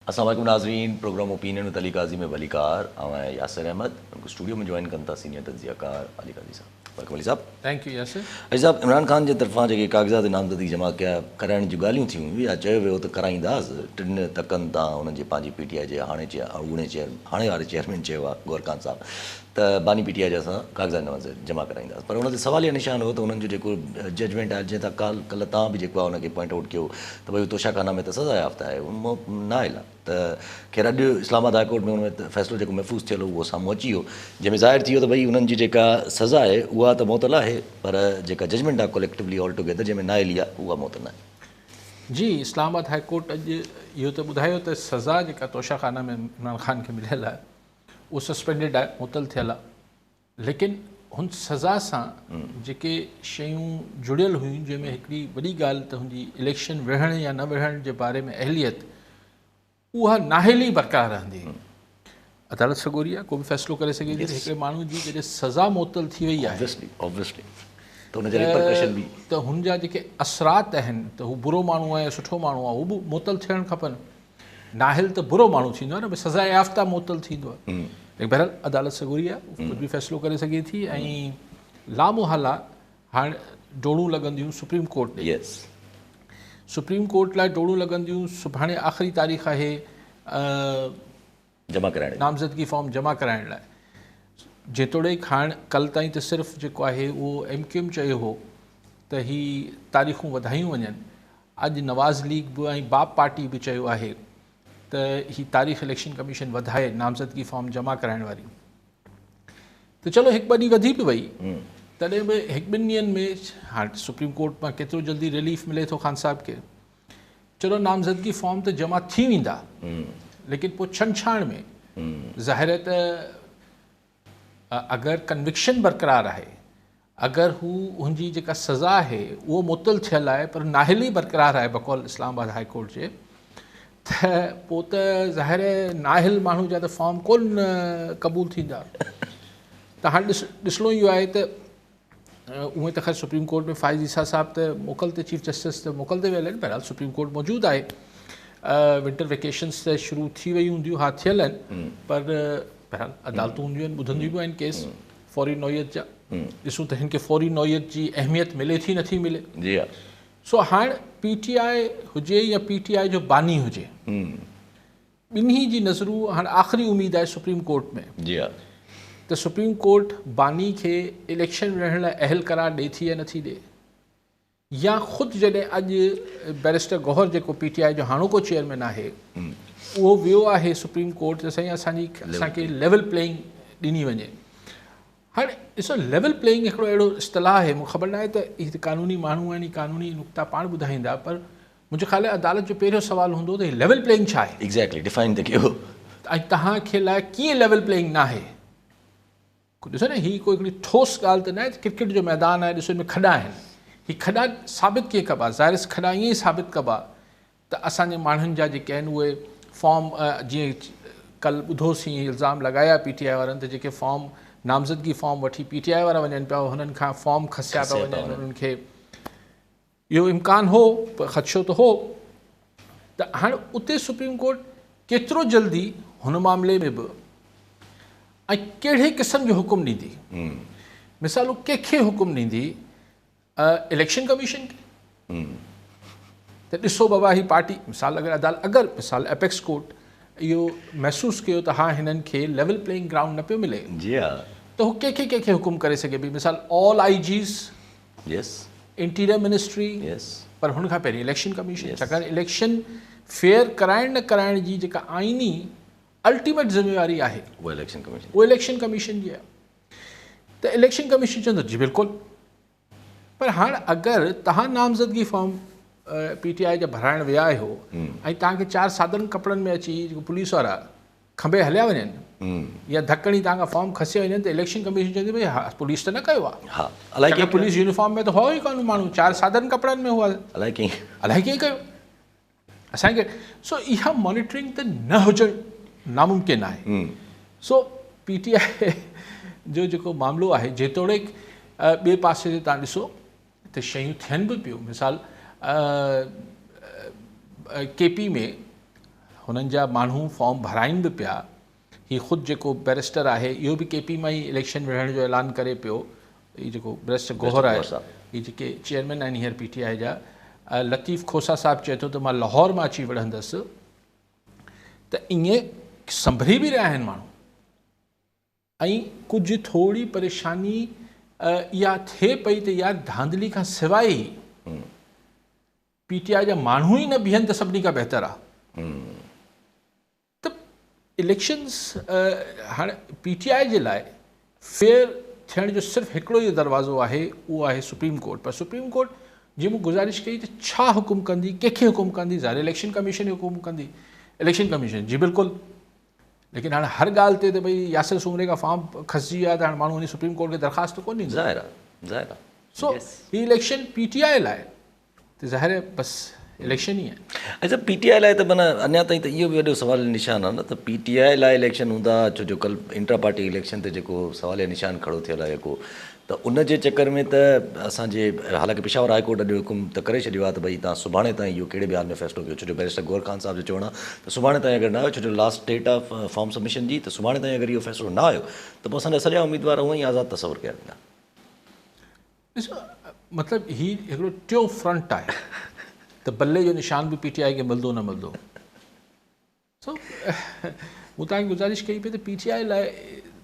السلام عليڪم ناظرين programme opinion with Ali Qazi ۾ ڀليڪار آئون آهيان ياسر احمد اسٽوڊيو ۾ جوائن ڪن ٿا سينيئر تجزيه ڪار علي قاضي صاحب welcome Ali صاحب. Thank you Yasir. Ali صاحب عمران خان جي طرفان جيڪي ڪاغذات نامزدگي جمع ڪيا ڪرائڻ جون ڳالهيون ٿيون هيون يا چيو ويو ته ڪرائينداس ٽن تڪن تان انهن جي پنهنجي پي ٽي آء جي هاڻي اڳوڻي چيئر هاڻي واري چيئرمين چيو آهي گوهر خان صاحب ته باني پي ٽي آء جا اسان ڪاغذات نامزدگي جمع ڪرائينداس پر ان تي سواليه نشان هو ته انهن جو جيڪو ججمينٽ آهي جنهن تان ڪالهه ڪلهه توهان به جيڪو آهي ان کي پوائنٽ آئوٽ ڪيو ته ڀئي هو توشا خانه ۾ ته سزا يافته آهي نااهل آهي ته خير اڄ اسلام آباد هاء ڪورٽ ۾ ان ۾ فيصلو جيڪو محفوظ ٿيل هو اهو سامهون اچي ويو جنهن ۾ ظاهر ٿي ويو ته ڀئي انهن جي جيڪا سزا آهي اها ته معطل آهي پر جيڪا ججمينٽ آهي ڪليڪٽولي آل ٽوگيدر جنهن ۾ نااهلي آهي اها معطل ناهي. جي اسلام آباد هاء ڪورٽ اڄ اهو ته ٻڌايو ته سزا جيڪا توشا خانه ۾ عمران خان کي مليل آهي اهو سسپينڊيڊ آهي، معطل ٿيل آهي، ليڪن هن سزا سان جيڪي شيون جڙيل هيون جنهن ۾ هڪڙي وڏي ڳالهه ته هن جي اليڪشن وڙهڻ يا نه وڙهڻ جي باري ۾ اهليت اها نااهلي برقرار رهندي. عدالت سڳوري آهي، ڪو به فيصلو ڪري سگهي ٿي ته هڪڙي ماڻهو جي جڏهن سزا معطل ٿي وئي آهي ته هن جا جيڪي اثرات آهن ته هو برو ماڻهو آهي يا سٺو ماڻهو آهي اهو به معطل ٿيڻ کپن. نااهل ته برو ماڻهو ٿيندو آهي نه ڀئي سزا يافته معطل ٿيندو آهي ليڪن بهرحال عدالت سڳوري آهي ڪجهه به فيصلو ڪري سگهي ٿي ۽ لامحاله هاڻ ڊوڙون لڳنديون سپريم ڪورٽ ڏي سپريم ڪورٽ لاء ڊوڙون لڳنديون سڀاڻي آخري تاريخ آهي جمع ڪرائڻ نامزدگي فارم جمع ڪرائڻ لاء جيتوڻيڪ هاڻ ڪل تائين ته صرف جيڪو آهي اهو ايم ڪيو ايم چيو هو ته هي تاريخون وڌايون وڃن اڄ نواز ليگ به ۽ باپ پارٽي به چيو آهي ته هي تاريخ اليڪشن ڪميشن وڌائي نامزدگي فارم جمع ڪرائڻ واري ته چلو هڪ ٻه ڏينهن وڌي به وئي تڏهن به هڪ ٻن ڏينهن ۾ هاڻ سپريم ڪورٽ مان ڪيترو جلدي رليف ملي ٿو خان صاحب کي چلو نامزدگي فارم ته جمع ٿي ويندا ليڪن پوء ڇنڇاڻ ۾ ظاهر آهي ته اگر ڪنوڪشن برقرار آهي، اگر هو هن جي جيڪا سزا آهي اهو معطل ٿيل آهي پر نااهلي برقرار آهي بقول اسلام آباد هاء ڪورٽ جي ته پوء ته ظاهر آهي نااهل ماڻهو جا ته فارم ڪونه قبول ٿيندا ته هاڻي ڏسڻو اهو آهي ته اونئن ته خير سپريم ڪورٽ ۾ فائز عيسيٰ صاحب ته موڪل تي چيف جسٽس ته موڪل تي ويل آهن بهرحال سپريم ڪورٽ موجود آهي ونٽر ويڪيشنس ته شروع ٿي ويون هونديون ها ٿيل آهن پر بهرحال عدالتون هونديون آهن ٻڌنديون به آهن ڪيس فوري نوعيت جا ڏسون ته هن کي فوري نوعيت جي اهميت ملي ٿي نٿي ملي جي ها سو هاڻ پي ٽي آء هجي يا پي ٽي آء جو باني هجي ٻنهي جي نظرون هاڻ آخري اميد آهي سپريم ڪورٽ ۾ جي ها ته سپريم ڪورٽ باني کي اليڪشن وڙهڻ لاء اهل قرار ڏي ٿي يا نٿي ڏي يا خود جڏهن اڄ بئريسٽر گوهر جيڪو پي ٽي آء جو هاڻوڪو چيئرمين آهي اهو ويو آهي سپريم ڪورٽ ته سائين اسان جي اسان کي ليول پليئنگ ڏني وڃي هاڻ ڏسو ليول پليئنگ هڪڙو اهڙو اصطلاح آهي مون خبر ناهي ته هي قانوني ماڻهو آهن هي قانوني نقطا پاڻ ٻڌائيندا پر منهنجو خيال آهي عدالت جو پهريون سوال هوندو ته هي ليول پليئنگ ڇا آهي؟ ايگزيڪٽلي ڊفائن ته ڪيو. ۽ توهان کي لاء ڪيئن ليول پليئنگ ناهي؟ ڏسو نه هي ڪو هڪڙي ٺوس ڳالهه ته ناهي ته ڪرڪيٽ جو ميدان آهي ڏسو هن ۾ کڏا آهن هي کڏا ثابت ڪيئن ڪبا؟ ظاهر آهي کڏا ائين ئي ثابت ڪبا ته اسان جي ماڻهن جا جيڪي آهن اهي فارم جيئن ڪل ٻڌوسين الزام لڳايا پي ٽي آء وارن ته جيڪي فارم نامزدگي فارم وٺي پي ٽي آء وارا وڃن پيا هنن کان فارم کسيا پيا وڃن انهن کي اهو امڪان هو پر خدشو ته هو ته هاڻ اتي سپريم ڪورٽ ڪيترو جلدي هن معاملي ۾ به ۽ ڪهڙي قسم جو حڪم ڏيندي مثال هو ڪنهن کي حڪم ڏيندي اليڪشن ڪميشن کي ته ڏسو بابا هي پارٽي مثال اگر عدالت اگر مثال ايپيڪس ڪورٽ اهو محسوس ڪيو ته ها هنن کي ليول پليئنگ گرائونڊ نه پيو ملي جي ها ته هو ڪنهن کي ڪنهن کي حڪم ڪري سگهي پئي مثال all I Gs yes. Interior ministry yes. پر هن کان پهرين اليڪشن ڪميشن ڇاڪاڻ اليڪشن فيئر ڪرائڻ نه ڪرائڻ جي جيڪا آئيني الٽيميٽ ذميواري آهي اها اليڪشن ڪميشن اها اليڪشن ڪميشن جي آهي ته اليڪشن ڪميشن چوندو جي بلڪل پر هاڻ اگر تهان نامزدگي فارم پي ٽي آء جا ڀرائڻ ويا آهيو ۽ تهان کي چار سادن ڪپڙن ۾ اچي جيڪو پوليس وارا کنڀي هليا وڃن يا ڌڪ هڻي توهان کان فارم کسي وڃن ته اليڪشن ڪميشن چوندي ڀئي ها پوليس ته نه ڪيو آهي. ها الائي ڪيئن پوليس يونيفارم ۾ ته هئا ئي ڪونه ماڻهو چار سادن ڪپڙن ۾ هئا. الائي ڪيئن الائي ڪيئن ڪيو اسان کي سو اها مانيٽرنگ ته نه هجڻ ناممڪن آهي سو پي ٽي آء جو جيڪو معاملو آهي جيتوڻيڪ ٻئي پاسي تي توهان ڏسو ته شيون ٿين به پيون مثال ڪي پي ۾ हुननि जा माण्हू फॉर्म भराइनि बि पिया। ही ख़ुदि जेको बैरिस्टर आहे इहो बि के पी मां ई इलेक्शन विढ़ण जो ऐलान करे पियो। हीउ जेको बैरिस्टर गौहर आहे, हीअ जेके चेयरमैन आहिनि हींअर पी टी I जा, लतीफ़ खोसा साहिबु चए थो त मां लाहौर मां अची विढ़ंदसि। त ईअं संभरी बि रहिया आहिनि माण्हू ऐं कुझु थोरी परेशानी इहा थिए पई त यार धांधली खां सवाइ ई पी टी I जा माण्हू ई न बीहनि त सभिनी खां बहितर आहे। त इलेक्शंस हाणे पी टी I जे लाइ फेयर थियण जो सिर्फ़ु हिकिड़ो ई दरवाज़ो आहे, उहो आहे सुप्रीम कोर्ट। पर सुप्रीम कोर्ट जी मूं गुज़ारिश कई त छा हुकुम कंदी, कंहिंखे हुकुम कंदी? ज़ाहिर इलेक्शन कमीशन हुकुम कंदी, इलेक्शन कमीशन जी बिल्कुलु। लेकिन हाणे हर ॻाल्हि ते त भई यासिर सूमरे खां फॉर्म खसिजी वियो आहे त हाणे माण्हू वञी सुप्रीम कोर्ट खे दरख़्वास्त कोन ॾींदो। ज़ाहिर आहे, ज़ाहिर आहे। सो हीअ इलेक्शन पी टी I लाइ त ज़ाहिर आहे बसि इलेक्शन ई आहे। अच्छा, पी टी I लाइ त माना अञा ताईं त इहो बि वॾो सवाल निशान आहे न त पी टी I लाइ इलेक्शन हूंदा, छो जो कल्ह इंट्रा पार्टी इलेक्शन ते जेको सवाल निशान खड़ो थियल आहे जेको, त उन जे चक्कर में त असांजे हालांकि पेशावर हाई कोर्ट अॼु हुकुम त करे छॾियो आहे त भई तव्हां सुभाणे ताईं इहो कहिड़े बि हाल में फ़ैसिलो कयो, छो जो बैरिस्टर गौर ख़ान साहिब जो चवणु आहे त सुभाणे ताईं अगरि न आयो, छो जो लास्ट डेट आहे फॉर्म सबमिशन जी, त सुभाणे ताईं अगरि इहो फ़ैसिलो न आयो त पोइ असांजा सॼा उमेदवार उअं ई आज़ाद तसवुर कया वेंदा। ॾिसो, मतिलबु हीउ हिकिड़ो टियों फ्रंट आहे त बल्ले जो निशान बि पी टी I खे मिलंदो न मिलंदो। सो मूं तव्हांखे गुज़ारिश कई पई त पी टी I लाइ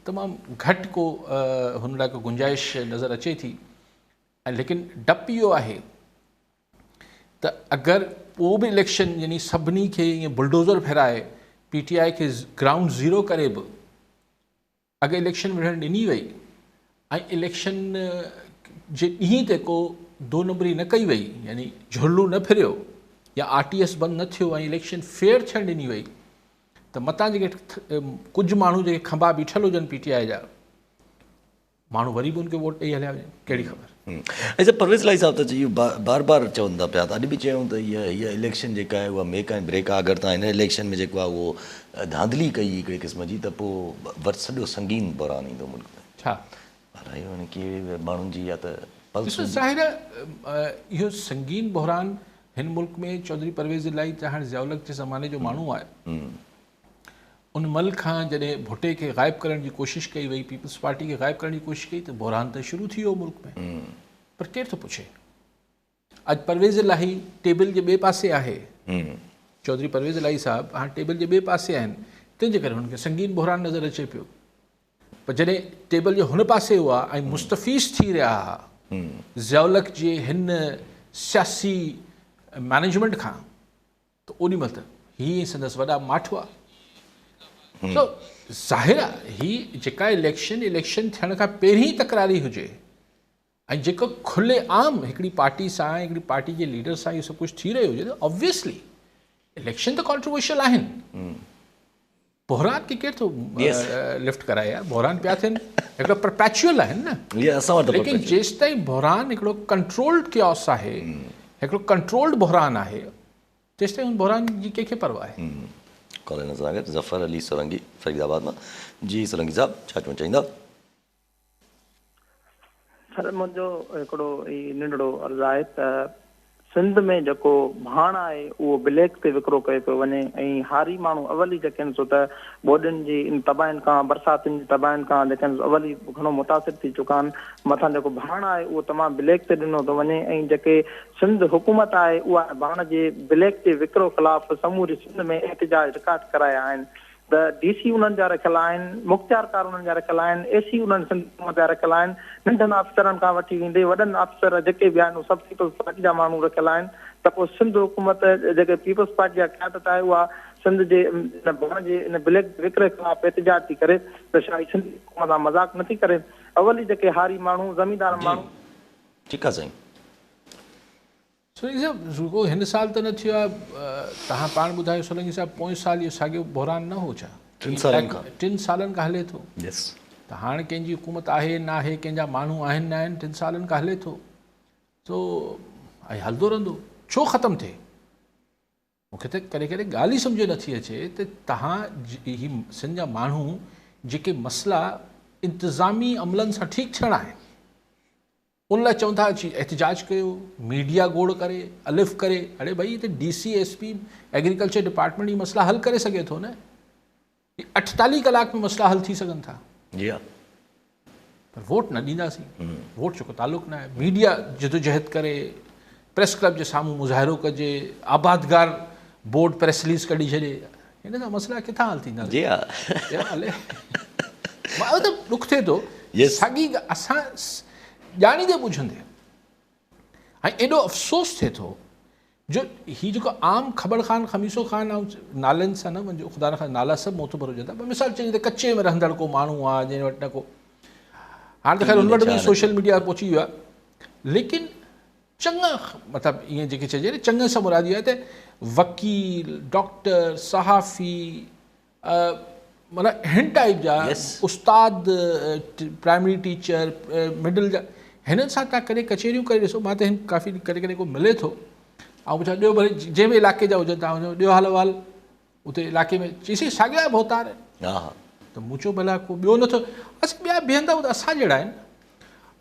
तमामु घटि को हुन लाइ को गुंजाइश नज़र अचे थी, ऐं लेकिन डपु इहो आहे त अगरि पोइ बि इलेक्शन यानी सभिनी खे ईअं बुलडोज़र फिराए पी टी I खे ग्राउंड ज़ीरो करे बि अगरि इलेक्शन विढ़ण ॾिनी वई ऐं इलेक्शन जे ॾींहं ते को दो नंबरी न कई वई, यानी झुरलू न फिरियो या आर टी एस बंदि न थियो ऐं इलेक्शन फेयर थियणु ॾिनी वई त मतां जेके कुझु माण्हू जेके खंबा बीठल हुजनि पी टी I जा, माण्हू वरी बि उनखे वोट ॾेई हलिया वञनि, कहिड़ी ख़बर। अच्छा, परवेज़ इलाही साहिबु त इहो बार बार चवनि था पिया, त अॼु बि चयूं त हीअ हीअ इलेक्शन जेका आहे उहा मेक ऐं ब्रेक आहे। अगरि तव्हां हिन इलेक्शन में जेको आहे उहो धांधली कई हिकिड़े क़िस्म जी त पोइ वरी सॼो संगीन बहरान ईंदो मुल्क में। छा अलाए कहिड़े माण्हुनि जी या त ॾिसो, ज़ाहिर आहे इहो संगीन बहरान हिन मुल्क में चौधरी परवेज़ इलाही त हाणे ज़ियाउलक जे ज़माने जो माण्हू आहे। उन महिल खां जॾहिं भुटे खे ग़ाइब करण जी कोशिशि कई वई, पीपल्स पार्टी खे ग़ाइब करण जी कोशिशि कई, त बहरान त शुरू थी वियो मुल्क में। पर केरु थो पुछे? अॼु परवेज़ इलाही टेबल जे ॿिए पासे आहे, चौधरी परवेज़ इलाही साहिबु हाणे टेबल जे ॿिए पासे आहिनि, तंहिंजे करे हुनखे संगीन बहरान नज़र अचे पियो। पर जॾहिं टेबल जे हुन पासे हुआ ऐं मुस्तफ़ीज़ थी रहिया हुआ ज़ियाउलक जे हिन सियासी मैनेजमेंट खां, त ओॾी महिल त हीअ संदसि वॾा माठ हुआ। सो ज़ाहिर आहे हीअ जेका इलेक्शन इलेक्शन थियण खां पहिरीं तकरारी हुजे ऐं जेको खुले आम हिकिड़ी पार्टी सां हिकिड़ी पार्टी जे लीडर सां इहो सभु कुझु थी रहियो हुजे त ऑब्वियसली इलेक्शन त कॉन्ट्रोवर्शियल आहिनि। बहरान खे केरु थो लिफ्ट कराए यार? बहरान पिया थियनि, हिकिड़ो परपेचुअल आहिनि न, लेकिन जेसि ताईं बहरान हिकिड़ो कंट्रोल्ड क्योस आहे, हिकिड़ो कंट्रोल्ड बहरान आहे, तेसि ताईं हुन बहरान जी कंहिंखे परवाह आहे। कॉलर नज़र आ ज़फ़र अली सोलंगी फरीदाबाद मां। जी सोलंगी साहब, छा चवणु चाहींदा? सर, मुंहिंजो हिकिड़ो ई नंढड़ो अर्ज़ु आहे त सिंध में जेको भाण आहे उहो ब्लैक ते विकिरो कयो पियो वञे ऐं हारी माण्हू अवल ई जेके आहिनि सो त ॿोॾनि जी इन तबाहियुनि खां, बरसातियुनि जी तबाहियुनि खां जेके आहिनि अवल ई घणो मुतासिर थी चुका आहिनि। मथां जेको भाण आहे उहो तमामु ब्लैक ते ॾिनो थो वञे ऐं जेके सिंध हुकूमत आहे उहा भाण जे ब्लैक ते विकिरो ख़िलाफ़ समूरी सिंध में एहतजाज रिकॉर्ड कराया आहिनि। त डी सी उन्हनि जा रखियल आहिनि, मुख़्तियारकार उन्हनि जा रखियल आहिनि, ए सी उन्हनि सिंध हुकूमत जा रखियल आहिनि, नंढनि ऑफिसरनि खां वठी वेंदे वॾनि ऑफिसर जेके बि आहिनि उहे सभु पीपल्स पार्टी जा माण्हू रखियल आहिनि। त पोइ सिंध हुकूमत जेके पीपल्स पार्टी जा क़यादत आहे उहा सिंध जे भाण जे इन ब्लैक विकिरे ख़िलाफ़ एहतजाज थी करे त छा सिंध हुकूमत सां मज़ाक नथी करे? अवल ई जेके हारी माण्हू, ज़मींदार माण्हू। ठीकु आहे साईं। सोलंगी साहिबु, रुगो हिन साल त न थियो आहे, तव्हां पाण ॿुधायो सोलंगी साहिबु, पोएं साल इहो साॻियो बहरान न हो छा? टिनि सालनि खां हले थो। त हाणे कंहिंजी हुकूमत आहे न आहे, कंहिंजा माण्हू आहिनि न आहिनि, 3 सालनि खां हले थो। सो ऐं हलंदो रहंदो, छो ख़तमु थिए? मूंखे त कॾहिं कॾहिं ॻाल्हि ई सम्झ नथी अचे त तव्हां ही सिंध जा माण्हू जेके मसइला इंतिज़ामी अमलनि सां ठीकु थियणा आहिनि, ان لاء چون ٿا اچي احتجاج ڪيو، ميڊيا گوڙ ڪري، الف ڪري، اڙي ڀئي هتي D C S P agriculture department هي مسئلا حل ڪري سگهي ٿو نه، 48 ڪلاڪ ۾ مسئلا حل ٿي سگهن ٿا. جي ها. پر ووٽ نه ڏينداسين، ووٽ جو ڪو تعلق نه آهي. ميڊيا جدوجهد ڪري، پريس ڪلب جي سامهون مظاهرو ڪجي، آبادگار بورڊ پريس رليز ڪڍي ڇڏي، هن سان مسئلا ڪٿان حل ٿيندا؟ جي ها. مطلب ڏک ٿئي ٿو. ساڳي اسان ڄاڻيندي ٻجهندي ۽ ايڏو افسوس ٿئي ٿو جو هي جيڪو عام کٻڙ خان خميسو خان ۽ نالن سان نه منهنجو خدا نه نالا سڀ معتبر هجن ٿا پر مثال چئجي ته ڪچي ۾ رهندڙ ڪو ماڻهو آهي جنهن وٽ نه ڪو هاڻي ته خير هن وٽ به سوشل ميڊيا پهچي ويو آهي ليڪن چڱا مطلب ائين جيڪي چئجي نه چڱن سان مراد اهو آهي ته وڪيل ڊاڪٽر صحافي معنيٰ هن ٽائيپ جا استاد پرائمري ٽيچر مڊل جا هنن سان توهان ڪڏهن ڪچهريون ڪري ڏسو مان ته هن ڪافي ڪڏهن ڪڏهن ڪو ملي ٿو آئون پڇان ڏيو ڀلي جنهن به علائقي جا هجن توهان ڏيو حال احوال اتي علائقي ۾ چي سائين ساڳيا ڀوتار آهن ته مون چيو ڀلا ڪو ٻيو نٿو اسين ٻيا بيهندا هو ته اسان جهڙا آهن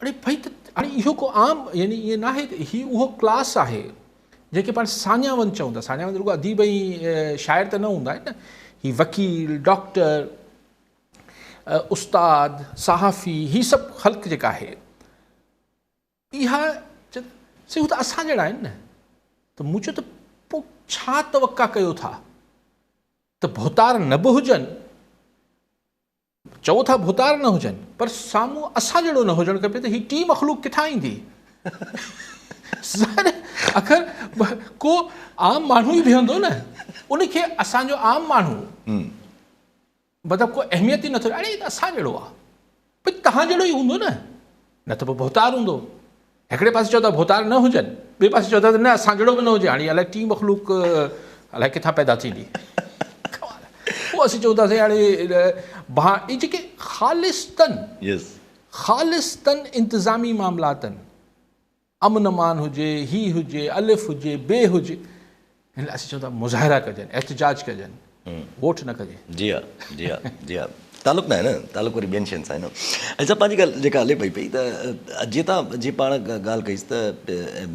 اڙي ڀئي ته هاڻي اهو ڪو عام يعني ائين ناهي ته هي اهو ڪلاس آهي جنهن کي پاڻ ساڃاهوند چئون ٿا. ساڃاهوند رڳو اديب ۽ شاعر ته نه هوندا آهن نه. هي وڪيل، ڊاڪٽر، استاد، صحافي هي سڀ خلق جيڪا آهي اها سي هو ته اسان جهڙا آهن نه. ته مون چيو ته پوء ڇا توقع ڪيو ٿا ته ڀوتار نه به هجن چئو ٿا ڀوتار نه هجن پر سامهون اسان جهڙو نه هجڻ کپي ته هي ٽين مخلوق ڪٿان ايندي؟ ظاهر اگر ڪو عام ماڻهو ئي بيهندو نه ان کي اسان جو عام ماڻهو مطلب ڪو اهميت ئي نٿو اڙي ته اسان جهڙو آ ڀئي توهان جهڙو ئي هوندو نه نه ته پوء ڀوتار هوندو. هڪڙي پاسي چئو ٿا ڀوتار نه هجن، ٻئي پاسي چئو ٿا ته نه اسان جهڙو به نه هجي. هاڻي الائي ٽين مخلوق الائي ڪٿان پيدا ٿيندي. پوء اسين چئون ٿا سائين هاڻي اهي جيڪي خالصتاً خالصتاً انتظامي معاملات آهن، امن امان هجي، هي هجي، الف هجي، بي هجي، هن لاء اسين چئون ٿا مظاهرا ڪجن، احتجاج ڪجن، ووٽ نه ڪجي. جي ها جي ها جي ها تعلق ناهي نه تعلق وري ٻين شين سان آهي نه ۽ سڀ پنهنجي ڳالهه جيڪا هلي پئي پئي ته جيئن تان جي پاڻ ڳالهه ڪئيس ته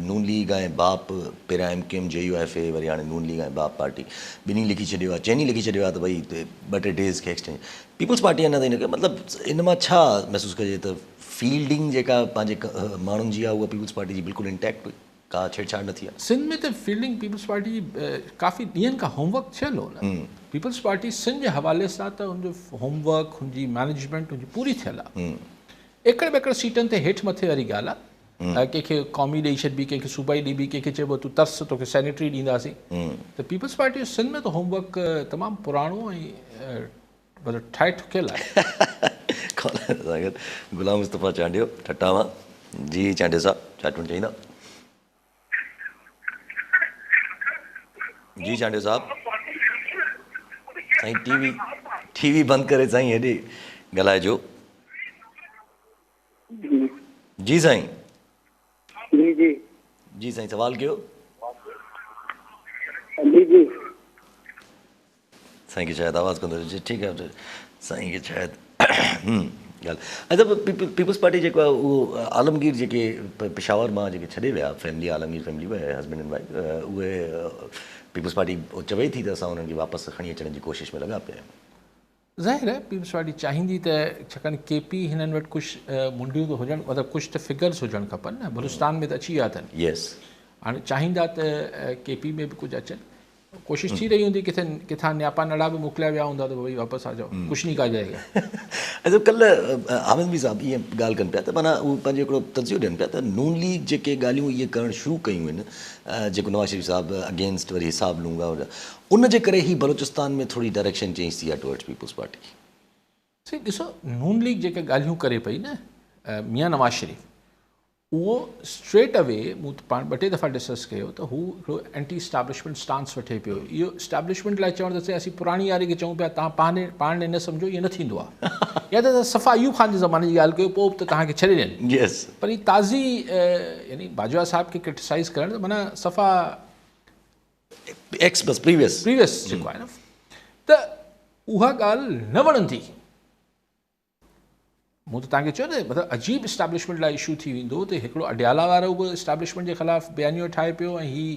نون ليگ ۽ باپ پهريان M Q M J U F A وري هاڻي نون ليگ ۽ باپ پارٽي ٻنهي لکي ڇڏيو آهي چئني لکي ڇڏيو آهي ته ڀئي ٻه ٽي ڊيز کي ايڪسٽينشن پيپلز پارٽي اڃا تائين نه ڪيو مطلب ان مان ڇا محسوس ڪجي ته فيلڊنگ جيڪا پنهنجي ماڻهن جي آهي اها پيپلز پارٽي جي بلڪل انٽيڪٽ هئي ڪا ڇيڙڇاڙ نه ٿي آهي. سنڌ ۾ ته فيلڊنگ پيپلز پارٽي جي ڪافي ڏينهن کان هوم ورڪ ٿيل هو نه. پيپلز پارٽي سنڌ جي حوالي سان ته ان جو هوم ورڪ، ان جي مئنيجمينٽ ان جي پوري ٿيل آهي. ايڪڙ ٻيڪڙ سيٽن تي هيٺ مٿي واري ڳالهه آهي. ڪنهن کي قومي ڏئي ڇڏبي، ڪنهن کي صوبائي ڏبي، ڪنهن کي چئبو تون ترس توکي سينيٽري ڏينداسين. ته پيپلز پارٽي جو سنڌ ۾ ته هوم ورڪ تمام پراڻو ۽ مطلب ٺاهي ٺڪيل آهي. غلام مصطفيٰ چانڊيو ٺٽا مان. جي چانڊيو صاحب ڇا چوڻ چاهيندا؟ جي چانڊيو صاحب سائين ٽي وي ٽي وي بند ڪري سائين هيڏي ڳالهائجو. جي سائين. جي جي. جي سائين سوال ڪيو. جي جي. سائين کي شايد آواز ڪونه ٿو اچي ٺيڪ آهي سائين کي شايد ڳالهه اچا پيپلز پارٽي جيڪو آهي اهو عالمگير جيڪي پشاور مان جيڪي ڇڏي ويا family Alamgir family husband and wife اهي پيپلز پارٽي چوي ٿي ته اسان انهن کي واپس کڻي اچڻ جي ڪوشش ۾ لڳا پيا آهيون. ظاهر آهي پيپلز پارٽي چاهيندي ته ڇاڪاڻ ڪي پي هنن وٽ ڪجهه منڊيون ته هجڻ مطلب ڪجهه ته فگرز هجڻ کپن نه بلوچستان ۾ ته اچي ويا اٿن يس هاڻي چاهيندا ته ڪي پي ۾ به ڪجهه اچن ڪوشش ٿي رهي هوندي ڪٿي ڪٿان نياپا نڙا به موڪليا ويا هوندا ته ڀئي واپس آ جائو ڪجهه ني ڪها جائي گا. اچا ڪلهه حامد مير صاحب ائين ڳالهه ڪن پيا ته معنيٰ هو پنهنجو هڪڙو تجزيو ڏين پيا ته نون ليگ جيڪي ڳالهيون اهي ڪرڻ شروع ڪيون آهن جيڪو نواز شريف صاحب اگينسٽ وري حساب لون گا ان جي ڪري هي بلوچستان ۾ ٿوري ڊائريڪشن چينج ٿي آهي ٽوورڊز پيپلز پارٽي. سائين ڏسو نون ليگ جيڪا ڳالهيون ڪري پئي نه ميان نواز شريف اهو اسٽريٽ اوي مون ته پاڻ ٻه ٽي دفعا ڊسڪس ڪيو ته هو هڪڙو اينٽي اسٽيبلشمينٽ اسٽانس وٺي پيو. اهو اسٽيبلشمينٽ لاء چوڻ ته اسين پراڻي ياري کي چئون پيا توهان پاڻ پاڻ ڏي نه سمجهو ائين نه ٿيندو آهي يا ته صفا ايوب خان جي زماني جي ڳالهه ڪيو پوء به ته توهان کي ڇڏي ڏين پر هي تازي يعني باجوا صاحب کي ڪرٽيسائز ڪرڻ ته معنيٰ صفا ايڪس بس پريويس پريويس جيڪو آهي نه ته اها ڳالهه نه وڻندي. मूं त तव्हांखे चयो न, मतिलबु अजीब इस्टेब्लिशमेंट लाइ इशू थी वेंदो त हिकिड़ो अडियाला वारो बि इस्टेब्लिशमेंट जे ख़िलाफ़ बयानियो ठाहे पियो ऐं ही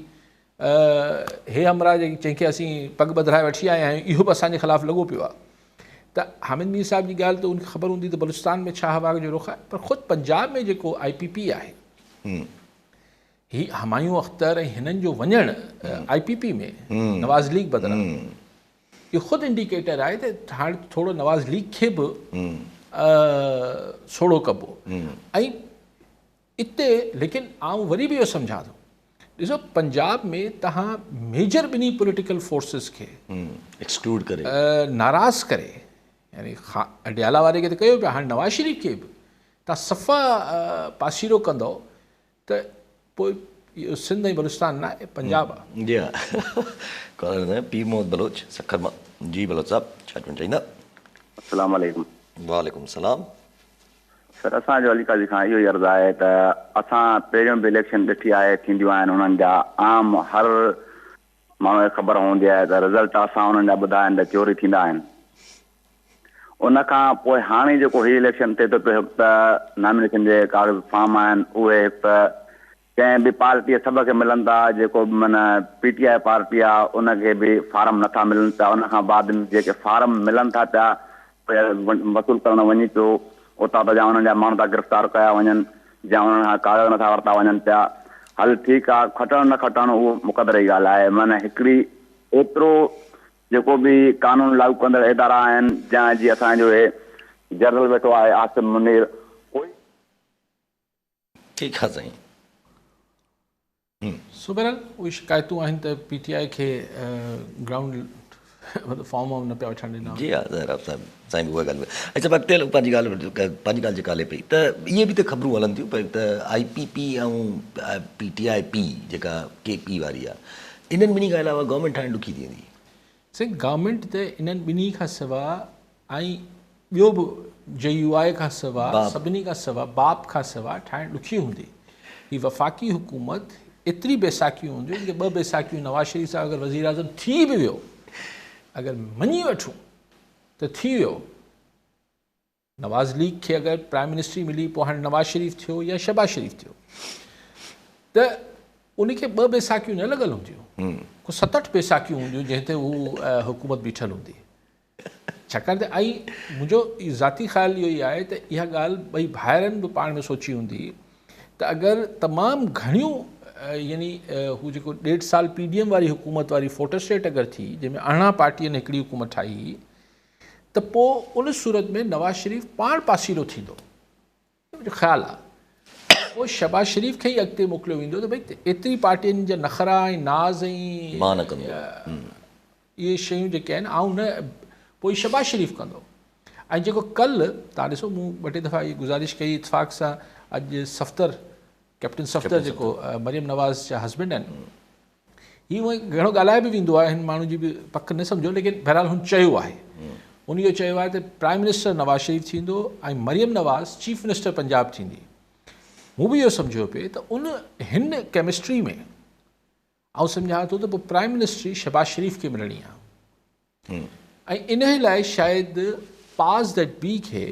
हे हमरा जंहिंखे असीं पॻ ॿधराए वठी आया आहियूं इहो बि असांजे ख़िलाफ़ लॻो पियो आहे। त हामिद मीर साहिब जी ॻाल्हि त उनखे ख़बर हूंदी त बलूचिस्तान में छा हवा जो रुख़ आहे, पर ख़ुदि पंजाब में जेको IPP आहे, ही हुमायूं अख्तर ऐं हिननि जो वञणु IPP में नवाज़ लीग बदिरां इहो ख़ुदि इंडिकेटर आहे त हाणे थोरो नवाज़ लीग खे बि सोड़ो कबो। ऐं इते लेकिन आउं वरी बि इहो सम्झां थो, ॾिसो पंजाब में तव्हां मेजर ॿिन्ही पॉलिटिकल फोर्सिस खे एक्सक्लूड करे नाराज़ करे, यानी अडियाला वारे खे त कयो पिया, हाणे नवाज़ शरीफ़ खे बि तव्हां सफ़ा पासीरो कंदव त पोइ इहो सिंध ऐं बलूचिस्तान न आहे, पंजाब आहे। जी हा, कॉलर पीर मोहम्मद बलोच सखर मां। जी बलोच साहिबु, छा चवणु चाहींदा? अस्सलाम वालेकुम। वालेकुम सलाम। सर, असांजो अली काज़ी खां इहो ई अर्ज़ु आहे त असां पहिरियों बि इलेक्शन ॾिठी आहे, थींदियूं आहिनि उन्हनि जा, आम हर माण्हू खे ख़बर हूंदी आहे त रिज़ल्ट असां उन्हनि जा ॿुधा आहिनि त चोरी थींदा आहिनि। उन खां पोइ हाणे जेको हीउ इलेक्शन थिए थो पियो, हिकु त नॉमिनेशन जे काग़ज़ फॉर्म आहिनि उहे हिकु त कंहिं बि पार्टीअ सभ खे मिलनि था, जेको माना PTI party आहे उनखे बि फार्म नथा मिलनि पिया। उन खां बाद जेके फार्म मिलनि था पिया वसूल करण वञी पियो, उतां त या उन्हनि जा माण्हू था गिरफ़्तार कया वञनि या उन्हनि खां काग़ज़ नथा वरिता वञनि पिया। हल ठीकु आहे, खटणु न खटणु उहो मुक़दर जी ॻाल्हि आहे। माना हिकिड़ी एतिरो जेको बि कानून लागू कंदड़ इदारा आहिनि, या जीअं असांजो हे जनरल वेठो आहे आसिम मुनीर, कोई ठीकु आहे साईं। सो बहरहाल उहे शिकायतूं आहिनि त PTI खे ग्राउंड मतिलबु फॉर्म न पिया वठणु ॾिना। जी हा, ज़ाहिर साईं उहा ॻाल्हि। अच्छा, अॻिते हलूं, पंहिंजी ॻाल्हि जेका हले पई त इहे बि त ख़बरूं हलनि थियूं पई त IPP ऐं PTI-P जेका KP वारी आहे, इन्हनि ॿिन्ही खां अलावा गवर्नमेंट ठाहिणु ॾुखी थी वेंदी। साईं, गवर्नमेंट त इन्हनि ॿिन्ही खां सवाइ ऐं ॿियो बि JUI खां सवाइ, सभिनी खां सवाइ, बाप खां सवाइ ठाहिणु ॾुखी हूंदी। हीअ वफ़ाक़ी हुकूमत एतिरी बैसाखियूं हूंदियूं, जेके ॿ बैसाखियूं नवाज़ शरीफ़ साहिबु अगरि वज़ीर आज़म थी बि वियो, अगरि मञी वठूं त थी वियो, नवाज़ लीग खे अगरि प्राइम मिनिस्ट्री मिली, पोइ हाणे नवाज़ शरीफ़ थियो या शहबाज़ शरीफ़ थियो, त उनखे ॿ बैसाखियूं न लॻल हूंदियूं, को 7-8 बैसाखियूं हूंदियूं जंहिं ते हू हुकूमत बीठल हूंदी। छाकाणि त ऐं मुंहिंजो ज़ाती ख़्यालु इहो ई आहे त इहा ॻाल्हि ॿई भाइरनि बि पाण में सोची हूंदी त अगरि तमामु घणियूं यानी हू जेको 1.5 साल PDM वारी हुकूमत वारी फोटोस्टेट अगरि थी, जंहिंमें 18 पार्टियुनि हिकिड़ी हुकूमत ठाही, त पोइ उन सूरत में नवाज़ शरीफ़ पाण पासीरो थींदो, मुंहिंजो ख़्यालु आहे। पोइ शहबाज़ शरीफ़ खे ई अॻिते मोकिलियो वेंदो त भई एतिरी पार्टियुनि जा नखरा ऐं नाज़ ऐं मां न कंदो, इहे शयूं जेके आहिनि आउं न, पोइ शहबाज़ शरीफ़ कंदो। ऐं जेको कल्ह तव्हां ॾिसो, मूं ॿ टे दफ़ा इहा गुज़ारिश कई इतफ़ाक़ सां, अॼु सफ़दर, कैप्टन सफ़दर जेको मरियम नवाज़ जा हस्बैंड आहिनि, हीअ हूअं घणो ॻाल्हाए बि वेंदो आहे, हिन माण्हू जी बि पक न सम्झो, लेकिन बहरहाल हुन चयो आहे, उन इहो चयो आहे त प्राइम मिनिस्टर नवाज़ शरीफ़ थींदो ऐं मरियम नवाज़ चीफ मिनिस्टर पंजाब थींदी। मूं बि इहो सम्झियो पिए त उन हिन केमिस्ट्री में आउं सम्झां थो त पोइ प्राइम मिनिस्ट्री शहबाज़ शरीफ़ खे मिलणी आहे ऐं इन लाइ शायदि पास that B खे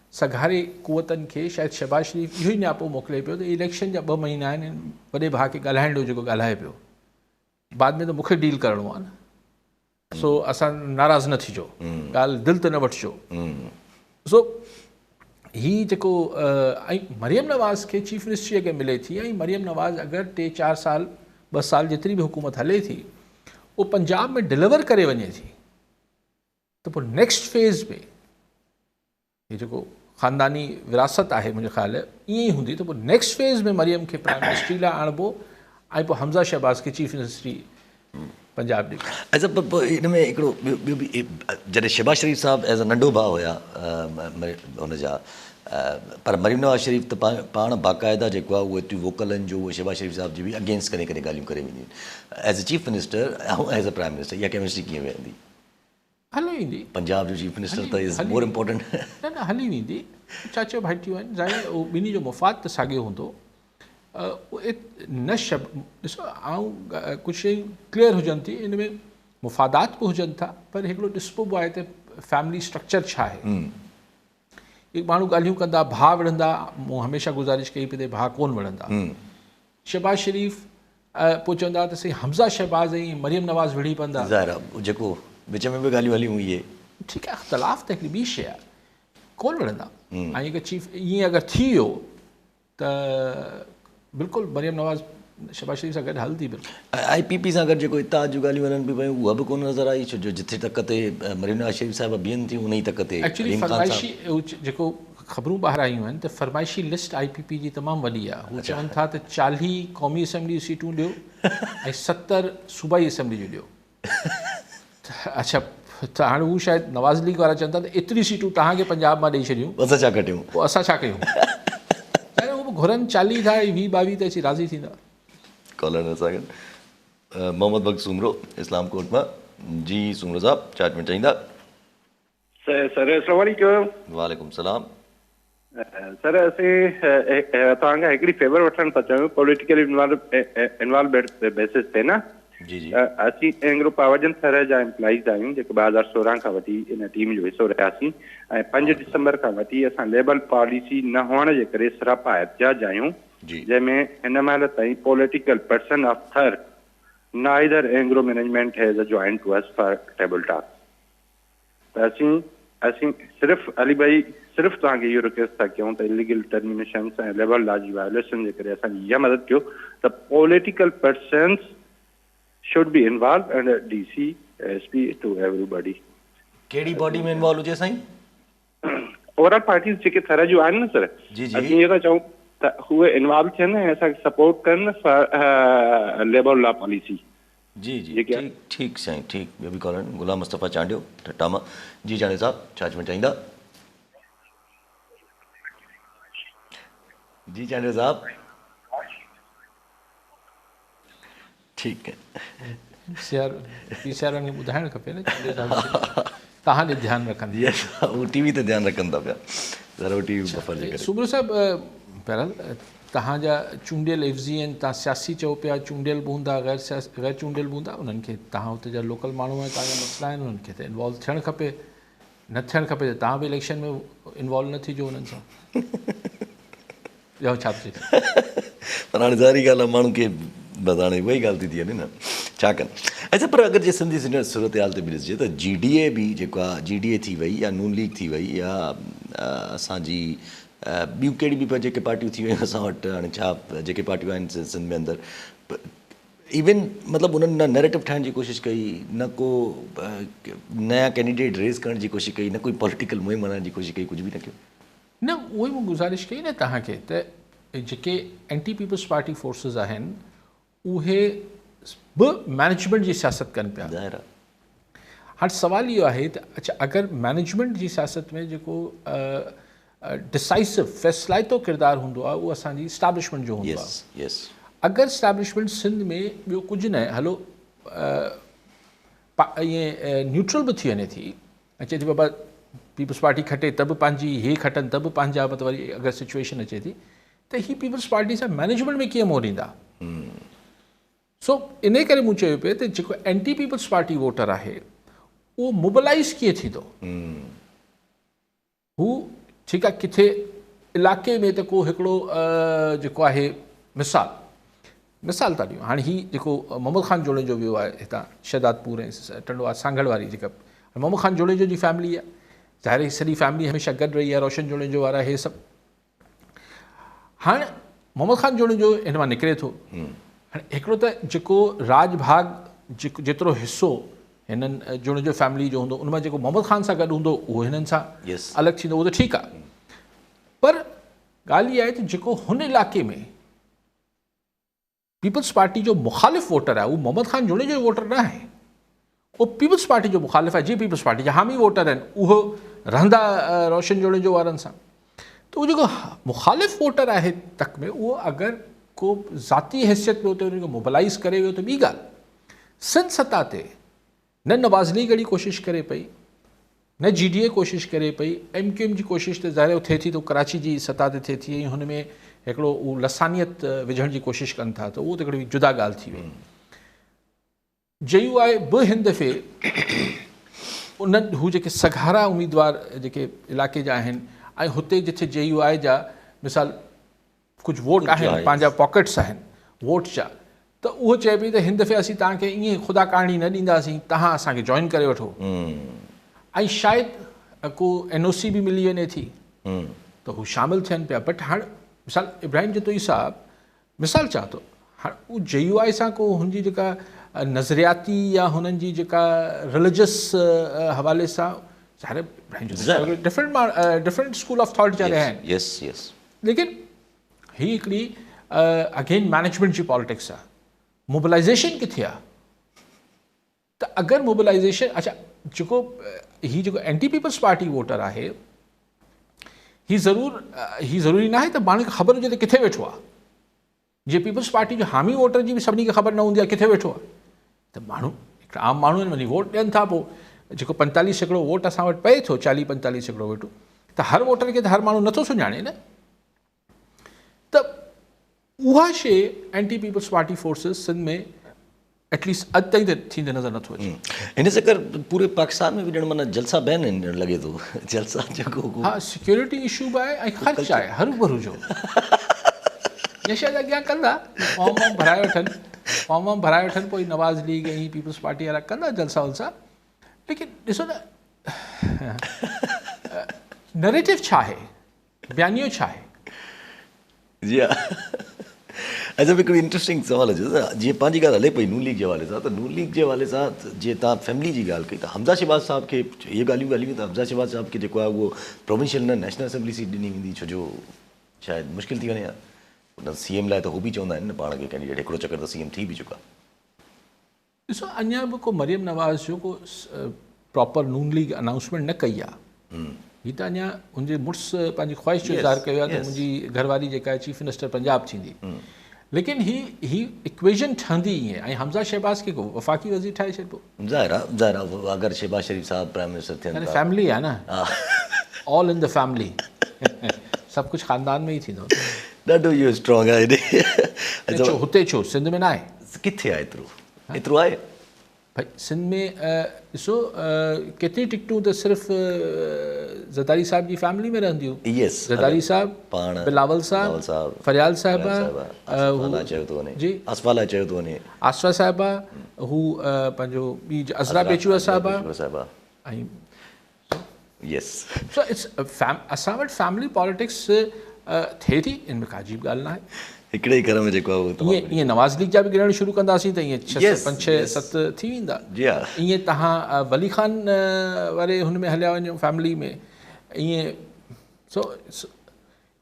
सघारे कुवतनि खे शायदि शहबाज़ शरीफ़ इहो ई न्यापो मोकिले पियो त इलेक्शन जा 2 महीना आहिनि, वॾे भाउ खे ॻाल्हाइण ॾियो जेको ॻाल्हाए पियो, बाद में त मूंखे डील करिणो आहे न, सो असां नाराज़ न थिजो, ॻाल्हि दिलि ते न वठिजो। सो हीअ जेको ऐं मरियम नवाज़ खे चीफ मिनिस्ट्री अगरि मिले थी ऐं मरियम नवाज़ अगरि 3-4 साल 2 साल जेतिरी बि हुकूमत हले थी, उहो पंजाब में डिलीवर करे वञे थी, त पोइ नेक्स्ट फेज़ में हीअ जेको ख़ानदानी विरासत आहे, मुंहिंजो ख़्यालु ईअं ई हूंदी, त पोइ नेक्स्ट फेज़ में मरियम खे प्राइम मिनिस्ट्री लाइ आणबो ऐं पोइ हमज़ा शहबाज़ खे चीफ मिनिस्ट्री पंजाब ॾिबी। अच्छा, पोइ हिन में हिकिड़ो ॿियो बि, जॾहिं शहबाज़ शरीफ़ साहिबु एज़ अ नंढो भाउ हुया हुनजा, पर मरियम नवाज़ शरीफ़ त पाण बाक़ाइदा जेको आहे उहो एतिरियूं वोकल आहिनि जो उहे शहबाज़ शरीफ़ साहिब जी बि अगेंस्ट कॾहिं कॾहिं ॻाल्हियूं करे वेंदियूं आहिनि। एज़ अ चीफ मिनिस्टर ऐं एज़ अ प्राइम मिनिस्टर इहा केमिस्ट्री कीअं वेंदी? हली वेंदी। पंजाब जो चीफ मिनिस्टर त is more important. न न, हली वेंदी, चाचो भाइटियूं आहिनि, ज़ाहिर उहो ॿिन्ही जो मुफ़ाद त साॻियो हूंदो। न शब ॾिसो, आउं कुझु शयूं क्लियर हुजनि थी, इन में मुफ़ादात बि हुजनि था, पर हिकिड़ो ॾिसबो बि आहे त फैमिली स्ट्रक्चर छा आहे। माण्हू ॻाल्हियूं कंदा, भाउ विढ़ंदा। मूं हमेशह गुज़ारिश कई पई त भाउ कोन विढ़ंदा। शहबाज शरीफ़ पोइ चवंदा त साईं हमज़ा शहबाज़ ऐं मरियम नवाज़ विढ़ी पवंदा। ज़ाहिर आहे जेको विच में बि ॻाल्हियूं हलियूं इहे। ठीकु आहे, इख़्तिलाफ़ त हिकिड़ी ॿी शइ आहे, कोन विढ़ंदा। ऐं अगरि चीफ ईअं अगरि थी वियो त बिल्कुलु मरियम नवाज़ शहबाज शरीफ़ सां गॾु हलंदी। बिल्कुलु I P P सां गॾु जेको इतिहाद जूं ॻाल्हियूं हलनि पई पियूं उहा बि कोन नज़र आई, छो जो जिथे तक ते मरियम नवाज़ शरीफ़ साहिबा बीहनि थियूं उन ई तक ते एक्चुअली फरमाइशी जेको ख़बरूं ॿाहिरि आयूं आहिनि त फरमाइशी लिस्ट I P P जी तमामु वॾी आहे। हू चवनि था त 40 क़ौमी असेंबली जूं सीटूं ॾियो ऐं 70 सूबाई असेंबली जूं ॾियो। अच्छा, त हाणे हू शायदि नवाज़ लीग वारा चवनि था त एतिरी सीटूं तव्हांखे पंजाब मां ॾेई छॾियूं, असां छा कटियूं, पोइ असां छा कयूं? हू बि घुरनि 40 था, 20 22 त अची राज़ी थींदा। कॉलर असां गॾु मोहम्मद बख़्श सूमरो इस्लाम कोट मां। जी सूमरो साहिबु, छा चवणु चाहींदा? सर अस्सलाम वालेकुम। वालेकुम सलाम। सर असीं तव्हां खां हिकिड़ी फेवर वठणु था चाहियूं, पॉलिटिकल इन्वॉल्वमेंट बेसिस ते न। जी जी। असीं एंग्रो पावजन थर जा एम्प्लॉइज़ आहियूं जेके 2016 खां वठी इन टीम जो हिसो रहियासीं ऐं 5 दिसंबर खां वठी असां लेबल पॉलिसी न हुअण जे करे सरापा एहतजाज आहियूं, जंहिंमें हिन महिल ताईं political person of Thar neither Engro management has join to us for table talk. त असीं असीं सिर्फ़ अली भाई सिर्फ़ तव्हांखे इहो रिक्वेस्ट था कयूं त इलीगल टर्मिनेशन ऐं लेबर लॉ जी वायोलेशन जे करे असांजी इहा मदद कयो त political persons should be involved and DC, SP to everybody. केड़ी बॉडी में इन्वॉल्व हुजे साईं? ओवरऑल पार्टीज जेके थर जूं आहिनि न सर, जी जी, असीं इहो था चऊं त उहे इन्वॉल्व थियनि ऐं असांखे सपोर्ट कनि फॉर लेबर लॉ पॉलिसी। जी जी, ठीक ठीक साईं, ठीक। ॿियो बि कॉलर गुलाम मुस्तफ़ा चांडियो ठट्टा मां। जी चांडियो साहिबु, छा चवणु चाहींदा? जी चांडियो साहिबु, ठीकु आहे। पीसीआर वारनि खे ॿुधाइणु खपे न, तव्हां ॾे ध्यानु रखंदी। उहो टीवी ते ध्यानु रखनि था पिया, ज़रा उहो टीवी बफर जे करे। सूमरो साहिबु, बहरहाल तव्हांजा चूंडियल एफ़-ज़ी आहिनि, तव्हां सियासी चओ पिया, चूंडियल बि हूंदा, ग़ैर चूंडियल बि हूंदा, उन्हनि खे तव्हां हुते जा लोकल माण्हू आहिनि, तव्हांजा मसइला आहिनि, उन्हनि खे त इन्वॉल्व थियणु खपे। न थियणु खपे त तव्हां बि इलेक्शन में इन्वॉल्व न थिजो उन्हनि सां। ॿियो छा थो? पर हाणे ज़ाहिरी ॻाल्हि आहे, माण्हू खे बसि हाणे उहा ई ॻाल्हि थी थी वञे न, छा कनि। अच्छा, पर अगरि जे सिंधी सूरत हाल ते बि ॾिसजे त जी डी ए बि जेको आहे, जी डी ए थी वई या नून लीग थी वई या असांजी ॿियूं कहिड़ी बि जेके पार्टियूं थी वयूं असां वटि, हाणे छा जेके पार्टियूं आहिनि सिंध में अंदरि, इवन मतिलबु उन्हनि न नैरेटिव ठाहिण जी कोशिशि कई, न को नया कैंडिडेट रेज़ करण जी कोशिशि कई, न कोई पॉलिटिकल मुहिम हलाइण जी कोशिशि कई, कुझु बि न कयो। न, उहो ई मूं गुज़ारिश कई न तव्हांखे त जेके एंटी पीपल्स पार्टी फोर्सिस आहिनि उहे बि मैनेजमेंट जी सियासत कनि पिया। ज़ाहिर आहे। हाणे सवालु इहो आहे त अच्छा, अगरि मैनेजमेंट जी सियासत में जेको डिसाइसिव फ़ैसिलाइतो किरदारु हूंदो आहे उहो असांजी इस्टेब्लिशमेंट जो हूंदो आहे। यस, अगरि इस्टेब्लिशमेंट सिंध में ॿियो कुझु न हलो ईअं न्यूट्रल बि थी वञे थी ऐं चए थी बाबा पीपल्स पार्टी खटे त बि पंहिंजी, हे खटनि त बि पंहिंजा, मतिलबु वरी अगरि सिचुएशन अचे थी त ही पीपल्स पार्टी सां मैनेजमेंट में कीअं मोड़ींदा? सो इन करे मूं चयो पियो त जेको एंटी पीपल्स पार्टी वोटर आहे उहो मोबिलाइज़ कीअं थींदो? हू ठीकु आहे, किथे इलाइक़े में त को हिकिड़ो जेको आहे मिसाल था ॾियूं, हाणे हीउ जेको मोहम्मद ख़ान जोड़ेजो वियो आहे हितां शहदादपुर ऐं टंडो आहे सांगड़ वारी जेका मोहम्मद ख़ान जोड़ेजो जी फैमिली आहे, ज़ाहिर आहे सॼी फैमिली हमेशह गॾु रही आहे, रोशन जोड़ेजो वारा हे सभु। हाणे मोहम्मद ख़ान जोड़ेजो हिन मां निकिरे थो। हाणे हिकिड़ो त जेको राजभाग जेको जेतिरो हिसो हिननि जोड़ेजो फैमिली जो हूंदो उन मां जेको मोहम्मद ख़ान सां गॾु हूंदो उहो हिननि सां अलॻि थींदो, उहो त ठीकु आहे। पर ॻाल्हि इहा आहे त जेको हुन इलाइक़े में पीपल्स पार्टी जो मुखालिफ़ वोटर आहे उहो मोहम्मद ख़ान जोड़ेजो जो वोटर न आहे, उहो पीपल्स पार्टी जो मुखालिफ़ आहे। जीअं पीपल्स पार्टी जा हामी वोटर आहिनि उहो रहंदा रोशन जोड़ेजो वारनि सां, त उहो जेको मुखालिफ़ वोटर आहे तक में उहो अगरि को ज़ाती हैसियत में हुते हुनखे मोबिलाइज़ करे वियो त ॿी ॻाल्हि। सिंध सतह ते न नवाज़ लीग अहिड़ी कोशिशि करे पई, न जी डी ए कोशिशि करे पई, एम क्यू एम जी कोशिशि त ज़ाहिर थिए थी त कराची जी सतह ते थिए थी ऐं हुन में हिकिड़ो उहो लसानियत विझण जी कोशिशि कनि था, त उहो त हिकिड़ी जुदा ॻाल्हि थी वई। जे you आई बि हिन दफ़े उन्हनि हू जेके सघारा उमेदवार जेके इलाइक़े जा आहिनि ऐं हुते जिथे जे you आई जा मिसाल कुझु वोट आहिनि, पंहिंजा पॉकेट्स आहिनि वोट जा, त उहो चए पई त हिन दफ़े असीं तव्हांखे ईअं ख़ुदा कहाणी न ॾींदासीं, तव्हां असांखे जॉइन करे वठो। ऐं शायदि को एन ओ सी बि मिली वञे थी त हू शामिल थियनि पिया। बट हाणे मिसाल इब्राहिम जतोई साहिबु मिसाल चवां थो, हाणे उहो जे you आई सां को हुनजी जेका नज़रियाती या हुननि जी जेका रिलीजियस हवाले सां ज़ाहिर different different school of thought जा रहिया आहिनि। यस यस, लेकिन हीअ हिकिड़ी अगेन मैनेजमेंट जी पॉलिटिक्स आहे। मोबिलाइज़ेशन किथे आहे? त अगरि मोबिलाइज़ेशन, अच्छा जेको हीउ जेको एंटी पीपल्स पार्टी वोटर आहे, हीउ ज़रूरी न आहे त माण्हू खे ख़बर हुजे त किथे वेठो आहे। जीअं पीपल्स पार्टी जो हामी वोटर जी बि सभिनी खे ख़बर न हूंदी आहे किथे वेठो आहे, त माण्हू हिकिड़ा आम माण्हू आहिनि, वञी वोट ॾियनि था। पोइ जेको 45% वोट असां वटि पए थो, 40-45% वोट, त हर वोटर खे त हर माण्हू नथो सुञाणे न। त उहा शइ एंटी पीपल्स पार्टी फोर्सिस सिंध में एटलीस्ट अॼु ताईं त थींदे नज़र नथो अचे। हिन चक्कर पूरे पाकिस्तान में बि ॼण माना जलसा बैन आहिनि, ॼण लॻे थो जलसा जेको, हा सिक्योरिटी इशू बि आहे ऐं ख़र्च आहे हरू भरू जो। शायदि अॻियां कंदा, फॉर्म वॉर्म भराए वठनि, फॉर्म वॉर्म भराए वठनि, पोइ नवाज़ लीग ऐं पीपल्स पार्टी वारा कंदा जलसा वलसा। लेकिन ॾिसो न नरेटिव छा आहे, बयानियो छा आहे। जी हा, अच्छा हिकिड़ो इंट्रस्टिंग सवाल अचे त जीअं पंहिंजी ॻाल्हि हले पई नून लीग जे हवाले सां, त नून लीग जे हवाले सां जीअं तव्हां फैमिली जी ॻाल्हि कई त हमज़ा शहबाज़ साहिब खे इहे ॻाल्हियूं ॻाल्हियूं त हमज़ा शहबाज़ साहिब खे जेको आहे उहो प्रोविंशियल न नेशनल असेंबली सीट ॾिनी वेंदी, छो जो शायदि मुश्किल थी वञे हा। हुन सी एम लाइ त हू बि चवंदा आहिनि न पाण खे कैंडिडेट, हिकिड़ो चकर त सी एम थी बि चुका। ॾिसो अञा बि को मरियम नवाज़ जो को प्रॉपर नून लीग अनाउंसमेंट न कई आहे। हीअ त अञा हुनजे मुड़ुस पंहिंजी ख़्वाहिश जो इज़हार कयो आहे त मुंहिंजी घरवारी जेका आहे चीफ मिनिस्टर पंजाब थींदी, लेकिन ही ही इक्वेशन ठहंदी ईअं। ऐं हमज़ा शहबाज़ खे वफ़ाक़ी वज़ीर ठाहे छॾिबो, ज़ाहिर आहे, ज़ाहिर आहे अगरि शहबाज़ शरीफ़ साहिबु प्राइम मिनिस्टर थियनि, फैमिली आहे न, ऑल इन the family, सभु कुझु ख़ानदान में ई थींदो। ॾाढो इहो स्ट्रॉन्ग आहे। छो हुते छो सिंध में न आहे? किथे आहे एतिरो? एतिरो आहे भाई सिंध में। ॾिसो केतिरी टिकटूं त सिर्फ़ु ज़रदारी साहिब जी फैमिली में रहंदियूं। यस, ज़रदारी साहिबु, पाण, बिलावल साहिबु, फरियाल साहिबा, जी आसफा चयो थो वञे, आसफा साहिबा, हू पंहिंजो ॿी अज़रा बेचुआ साहिबा, ऐं यस। सो it's असां वटि फैमिली पॉलिटिक्स थिए थी, इन में का अजीब ॻाल्हि न आहे। हिकिड़े ई घर में जेको आहे ईअं ईअं नवाज़ लीग जा बि गिणणु शुरू कंदासीं त ईअं 6 5 6 7 थी वेंदा। जी हा, ईअं तव्हां वली ख़ान वारे हुन में हलिया वञो फैमिली में, ईअं सो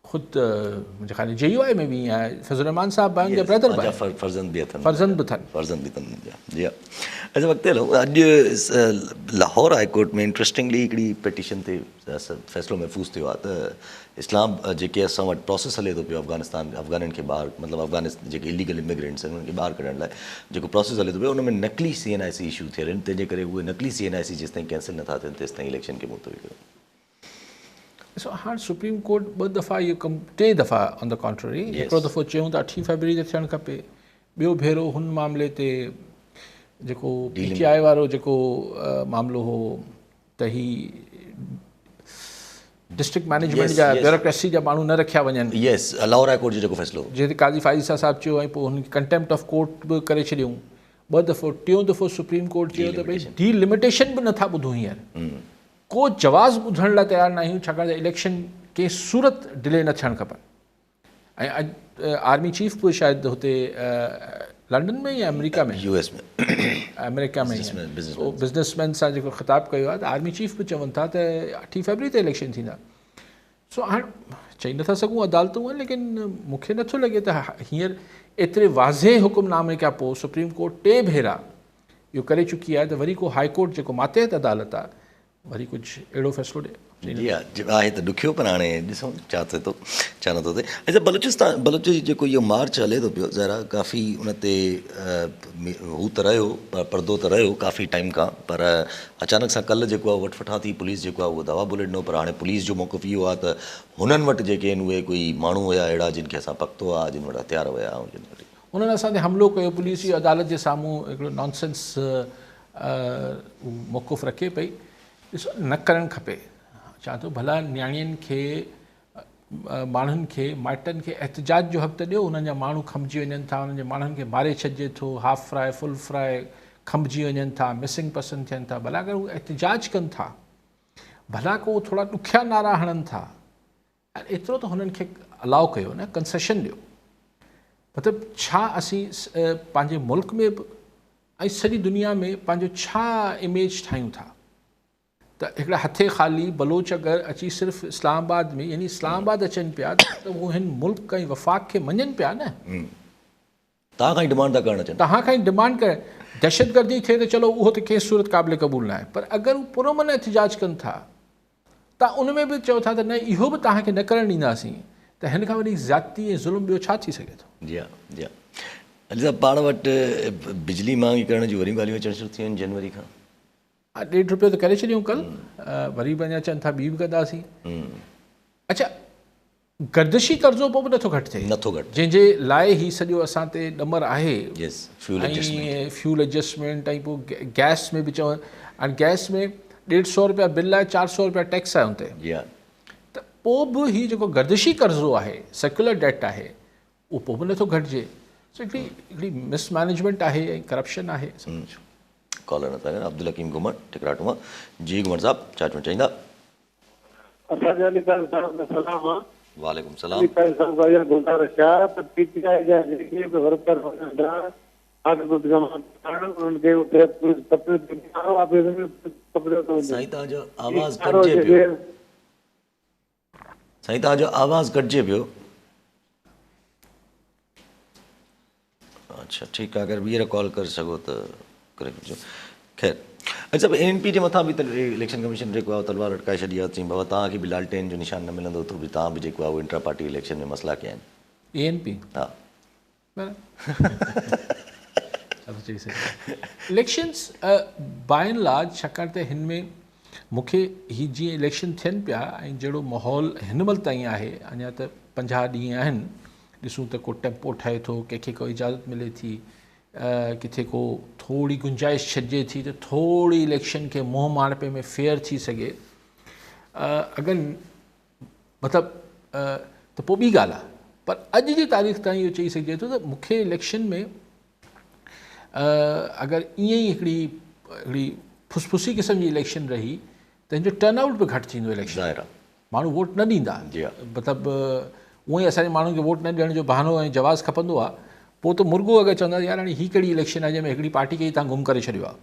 ख़ुदि मुंहिंजे ख़्याल जे you आई में बि ईअं आहे। फज़ल रहमान साहिबु आहिनि, ब्रदर बि आहिनि, फर्ज़ंद बि अथनि, फर्ज़ंद बि अथनि, फर्ज़ंद बि अथनि। जी हा, अच्छा वक़्तु हलो। अॼु लाहौर हाई कोर्ट में इंट्रस्टिंगली हिकिड़ी पिटिशन ते फ़ैसिलो महफ़ूज़ थियो आहे त इस्लाम जेके असां वटि प्रोसेस हले थो पियो अफ़गानिस्तान अफ़गानियुनि खे ॿाहिरि, मतिलबु अफ़गानिस्तान जेके इलीगल इमिग्रेंट्स आहिनि उन्हनि खे ॿाहिरि कढण लाइ जेको प्रोसेस हले थो पियो, उन में नक़ली सी एन आई सी इशू थियल आहिनि, तंहिंजे करे उहे नक़ली सी एन आई सी जेसि ताईं कैंसिल नथा थियनि तेसि ताईं इलेक्शन खे मुलतवी कयो। ॾिसो हाणे सुप्रीम कोर्ट ॿ दफ़ा इहो कमु, 3 दफ़ा ऑन the contrary, हिकिड़ो दफ़ो चयूं त 8 फरवरी ते थियणु खपे, ॿियो भेरो हुन मामले ते जेको पी टी I वारो जेको मामिलो हो त ही डिस्ट्रिक्ट मैनेजमेंट जा ब्यूरोक्रेसी जा माण्हू न रखिया वञनि। यस, लाहौर हाई कोर्ट जो जेको फ़ैसिलो जंहिं ते काज़ी फ़ाइज़ साहिबु चयो ऐं पोइ हुनखे कंटेम्प्ट ऑफ कोर्ट बि करे छॾियऊं। ॿ दफ़ो, टियों दफ़ो सुप्रीम कोर्ट चयो त भई डीलिमिटेशन बि नथा ॿुधूं, हींअर को जवाज़ ॿुधण लाइ तयारु न आहियूं, छाकाणि त इलेक्शन कंहिं सूरत डिले न थियणु खपनि। ऐं अॼु आर्मी चीफ बि शायदि हुते लंडन में या अमेरिका में, यूएस में, अमेरिका में बिज़नेसमैन सां जेको ख़िताब कयो आहे त आर्मी चीफ बि चवनि था त 8 फरवरी ते इलेक्शन थींदा। सो हाणे चई नथा सघूं अदालतूं आहिनि, लेकिन मूंखे नथो लॻे त हींअर एतिरे वाज़े हुकुमनामे खां पोइ सुप्रीम कोर्ट 3 भेरा इहो करे चुकी आहे त वरी को हाई कोर्ट जेको मातहत अदालत आहे वरी कुझु अहिड़ो फ़ैसिलो ॾिए। जी हा, आहे त ॾुखियो, पर हाणे ॾिसूं छा थिए थो छा नथो थिए। अच्छा, बलूचिस्तान बलूच जेको इहो मार्च हले थो पियो, ज़रा काफ़ी उन ते हू त रहियो, पर्दो त रहियो काफ़ी टाइम खां, पर अचानक सां कल्ह जेको आहे वठवठां थी, पुलिस जेको आहे उहो दवा बुलेट ॾिनो, पर हाणे पुलिस जो मौक़िफ़ इहो आहे त हुननि वटि जेके आहिनि उहे कोई माण्हू हुया अहिड़ा जिन खे असां पकितो आहे, जिन वटि हथियार हुया ऐं जिन वटि हुननि असां ते हमिलो कयो। पुलिस जी अदालत जे साम्हूं हिकिड़ो नॉनसेंस मौक़िफ़ रखे पई, ॾिसो न करणु खपे। چوان ٿو ڀلا نياڻين کي، ماڻهن کي، مائٽن کي احتجاج جو حق ته ڏيو، انهن جا ماڻهو کنڀجي وڃن ٿا، انهن جي ماڻهن کي ماري ڇڏجي ٿو، هاف فرائي، فل فرائي کنڀجي وڃن ٿا، مسنگ پرسن ٿين ٿا، ڀلا اگر هو احتجاج ڪن ٿا، ڀلا ڪو ٿورا ڏکيا نعرا هڻن ٿا، ايترو ته هنن کي الاء ڪيو نه، ڪنسيشن ڏيو. مطلب ڇا اسين پنهنجي ملڪ ۾ به ۽ سڄي دنيا ۾ پنهنجو ڇا اميج ٺاهيون ٿا ته هڪڙا هٿي خالي بلوچ اگر اچي صرف اسلام آباد ۾ يعني اسلام آباد اچن پيا ته هو هن ملڪ ۽ وفاق کي مڃن پيا نه. توهان کان ئي ڊمانڊ ٿا ڪرڻ اچن. توهان کان ئي ڊمانڊ ڪرڻ. دهشتگردي ٿئي ته چلو اهو ته ڪنهن صورت قابل قبول ناهي پر اگر هو پرامن احتجاج ڪن ٿا توهان ان ۾ به چئو ٿا ته نه اهو به توهان کي نه ڪرڻ ڏينداسين ته هن کان وڏي زيادتي ۽ ظلم ٻيو ڇا ٿي سگهي ٿو. جي ها جي ها علي صاحب پاڻ وٽ بجلي مهانگي ڪرڻ جون وريون ڳالهيون اچڻ شروع ٿيون آهن جنوري کان. ها ڏيڍ روپيو ته ڪري ڇڏيون ڪل وري به اڃا چون ٿا ٻي به ڪنداسين. اڇا گردشي قرضو پوء به نٿو گهٽ ٿئي. نٿو گهٽ ٿئي. جنهن جي لاء هي سڄو اسان تي ڏمر آهي. Yes fuel adjustment. ۽ Fuel adjustment ۽ پوء گئس ۾ به چون هاڻي گئس ۾ ڏيڍ سئو روپيا بل آهي چار سئو روپيا ٽيڪس آهي ان تي. جي ها. ته پوء به هي جيڪو گردشي قرضو آهي سرڪيولر ڊيٽ آهي اهو پوء به نٿو گهٽجي. سو هڪڙي هڪڙي مس مئنيجمينٽ آهي ۽ ڪرپشن آهي سڀ ڪجهه. ڪالر نٿا ڪن عبدالحڪيم گهمڻ ٺڪراٽو مان جي گهمڻ صاحب ڇا چوڻ چاهيندا. اسان جي علي قاضي صاحب کي سلام آ. وعليڪم السلام. علي قاضي صاحب کان اها گذارش آ ته پي ٽي آء جا جيڪي به ورڪر وڃن ٿا ڪاغذ جمع ڪرائڻ انهن کي اتي پوليس پڪڙي ٿي آر او آفيس ۾ پوليس پڪڙيو ٿو وڃي. سائين توهان جو آواز ڪٽجي پيو. سائين توهان جو آواز ڪٽجي پيو. اڇا ٺيڪ آ اگر ٻيهر ڪال ڪري سگهو ته ڪري ڇڏجو خير اڇا اي اين پي جي مٿان به اليڪشن ڪميشن جيڪو آ تلوار اٽڪائي ڇڏي آ چئي بابا توهان کي به لالٽين جو نشان نه ملندو ته به توهان به جيڪو آ انٽرا پارٽي اليڪشن ۾ مسئلا ڪيا آهن اي اين پي ها اليڪشنز باء اينڊ لارج ڇاڪاڻ ته هن ۾ مون کي هي جيئن اليڪشن ٿين پيا ۽ جهڙو ماحول هن مهل تائين آهي اڃا ته 50 ڏينهن آهن ڏسون ته ڪو ٽيمپو ٺهي ٿو، ڪنهن کي ڪو اجازت ملي ٿي، ڪٿي ڪو ٿوري گنجائش ڇڏجي ٿي ته ٿوري اليڪشن کي منهن ماڻپي ۾ فيئر ٿي سگهي. اگر مطلب ته پوء ٻي ڳالهه آهي پر اڄ جي تاريخ تائين اهو چئي سگهجي ٿو ته مون کي اليڪشن ۾ اگر ائين ئي هڪڙي هڪڙي ڦسڦسي قسم جي اليڪشن رهي ته هن جو ٽرن آئوٽ به گهٽ ٿيندو اليڪشن ظاهر آهي ماڻهو ووٽ نه ڏيندا مطلب اونئن ئي اسان جي ماڻهن کي ووٽ نه ڏيڻ جو بهانو ۽ جواز کپندو آهي پوء ته مرڳو اگر چوندا يار هاڻي هي ڪهڙي اليڪشن آهي جنهن ۾ هڪڙي پارٽي کي ئي توهان گم ڪري ڇڏيو آهي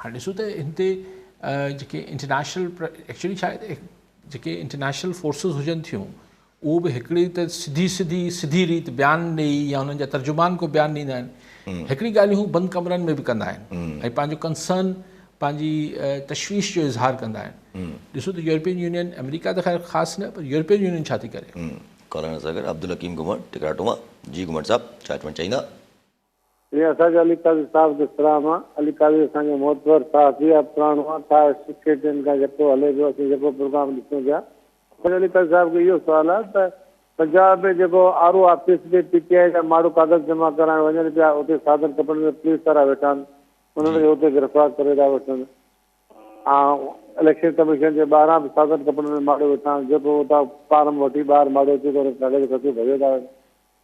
هاڻي ڏسو ته هن تي جيڪي انٽرنيشنل ايڪچولي ڇا آهي جيڪي انٽرنيشنل فورسز هجن ٿيون اهو به هڪڙي ته سڌي سڌي سڌي ريت بيان ڏيئي يا انهن جا ترجمان ڪو بيان ڏيندا آهن هڪڙي ڳالهيون هو بند ڪمرن ۾ به ڪندا آهن ۽ پنهنجو ڪنسرن پنهنجي تشويش جو اظهار ڪندا آهن ڏسو ته يورپين يونين آمريڪا ته خير خاص نه پر يورپين يونين ڇا ٿي ڪري. ڪالر سان گڏ عبدالحڪيم گهمڻ ٽڪراٽو مان جي گهمڻ صاحب ڇا چوڻ چاهيندا. جي اسان جو علي قاضي صاحب کي سلام آ علي قاضي اسان جو معتبر صحافي آ پراڻو آ ٺاهه ڪي ٽي اين کان جيڪو هلي پيو اسين جيڪو پروگرام ڏسون پيا اسان جو علي قاضي صاحب کي اهو سوال آ ته پنجاب ۾ جيڪو آر او آفيس ۾ پي ٽي آء جا ماڻهو ڪاغذ جمع ڪرائڻ وڃن پيا اتي سادن ڪپڙن ۾ پوليس وارا ويٺا آهن انهن کي اتي گرفتار ڪري ٿا وٺن ۽ اليڪشن ڪميشن جي ٻاهران به سادن ڪپڙن ۾ ماڻهو ويٺا آهن جيڪو اتان فارم وٺي ٻاهر ماڻهو اچي ٿو ان ڪاغذ کسي ڀڄي ٿا وڃن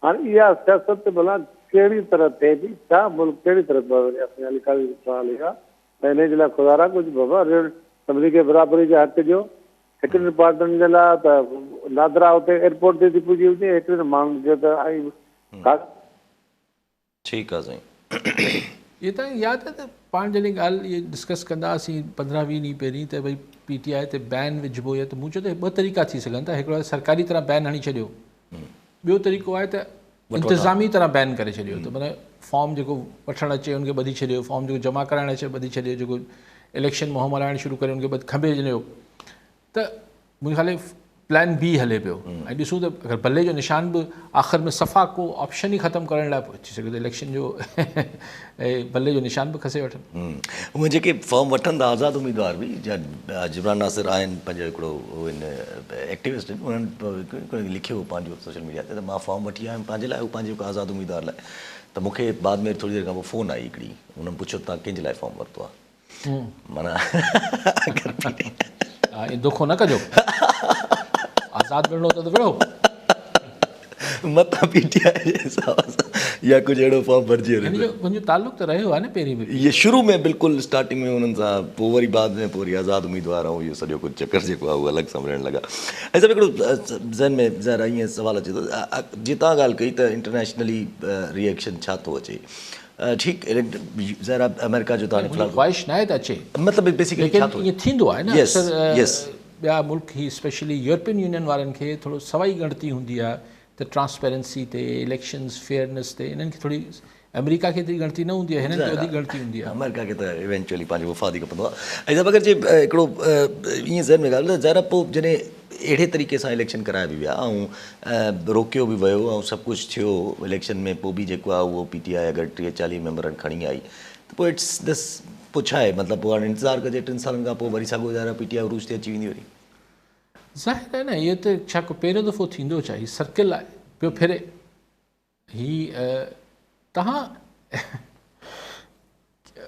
هاڻي اها سياست ڀلا ڪهڙي طرح ٿئي ٿي، ڇا ملڪ ڪهڙي طرف پيو وڃي، اسان جي علي قاضي جو سوال اهو آهي ته انهي جي لاء خدارا ڪجهه بابا ريل سڀني کي برابري جا حق ڏيو، هڪڙين پارٽين جي لاء ته نادرا اتي ايئرپورٽ تي ٿي پڄي وڃي، هڪڙين ماڻهن کي ته ۽ ٺيڪ آ سائين. اهي توهان کي ياد آهي ته پاڻ جڏهن ڳالهه اهي ڊسڪس ڪندا هئاسين 15 20 ڏينهن پهرين ته ڀئي پي ٽي آء تي بين وجهبو يا ته مون چيو ته ٻه طريقا ٿي سگهن ٿا هڪڙو آهي سرڪاري طرح بين هڻي ڇڏيو ٻيو طريقو آهي ته انتظامي طرح بين ڪري ڇڏيو ته معنيٰ فارم جيڪو وٺڻ اچي ان کي ٻڌي ڇڏيو فارم جيڪو جمع ڪرائڻ اچي ٻڌي ڇڏيو جيڪو اليڪشن مهم هلائڻ شروع ڪري ان کي کنڀي ڇڏيو ته منهنجي خيال ۾ پلان بي هلي پيو ۽ ڏسون ته اگر بلي جو نشان به آخر ۾ صفا ڪو آپشن ئي ختم ڪرڻ لاء ٿي سگهي ٿو اليڪشن جو بلي جو نشان به کسي وٺن. اهي جيڪي فارم وٺن ٿا آزاد اميدوار به جا جبران ناصر آهن پنهنجو هڪڙو هو آهن ايڪٽيوسٽ آهن انهن لکيو هو پنهنجو سوشل ميڊيا تي ته مان فارم وٺي آيو آهيان پنهنجي لاء هو پنهنجي هڪ آزاد اميدوار لاء ته مون کي بعد ۾ ٿوري دير کان پوء فون آئي هڪڙي انهن پڇيو ته توهان ڪنهن جي لاء فارم ورتو آهي. معنيٰ اگر پي ٽي آء دوکو نه ڪجو آزاد وڙهڻو اٿو ته وڙهو. متان پي ٽي آء جي حساب سان يا ڪجهه اهڙو فارم ڀرجي هلي ٿو. هن جو تعلق ته رهيو آهي نه پهرين به. اهي شروع ۾ بلڪل اسٽارٽنگ ۾ انهن سان پوء وري بعد ۾ پوء وري آزاد اميدوار ۽ اهو سڄو ڪجهه چڪر جيڪو آهي اهو الڳ سنڀرڻ لڳا. ۽ صاحب هڪڙو ذهن ۾ ظاهر آهي ائين سوال اچي ٿو جيئن توهان ڳالهه ڪئي ته انٽرنيشنلي ري ايڪشن ڇا ٿو اچي ٺيڪ ظاهر آهي آمريڪا جو ته هاڻي منهنجي خواهش ناهي ته اچي مطلب بيسيڪلي ڇا ٿو ائين ٿيندو آهي نه اڪثر ٻيا ملڪ هي اسپيشلي يورپين يونين وارن کي ٿورو سوائي ڳڻتي هوندي آهي ته ٽرانسپيرنسي تي اليڪشنز فيئرنس تي انهن کي ٿوري آمريڪا کي ايتري ڳڻتي نه هوندي آهي هنن کي وڌيڪ ڳڻتي هوندي آهي. آمريڪا کي ته ايونچوئلي پنهنجو مفاد ئي کپندو آهي ۽ صاحب اگر جي هڪڙو ائين ذهن ۾ ڳالهه ته ظاهر آهي پوء جڏهن اهڙي طريقي سان اليڪشن ڪرايا به ويا ۽ روڪيو به ويو ۽ سڀ ڪجهه ٿيو اليڪشن ۾ پوء به جيڪو آهي اهو پي ٽي آء اگر 30 40 ميمبرن کڻي آئي ته پوء اٽس دس پوء ڇا آهي مطلب پوء هاڻي انتظار ڪجي ٽن سالن کان پوء وري ساڳيو ظاهر آهي پي ٽي آء عروج تي اچي ويندي وري. ظاهر آهي نه اهو ته ڇا ڪو پهريون دفعو ٿيندو ڇا هي سرڪل آهي پيو ڦري هي تهان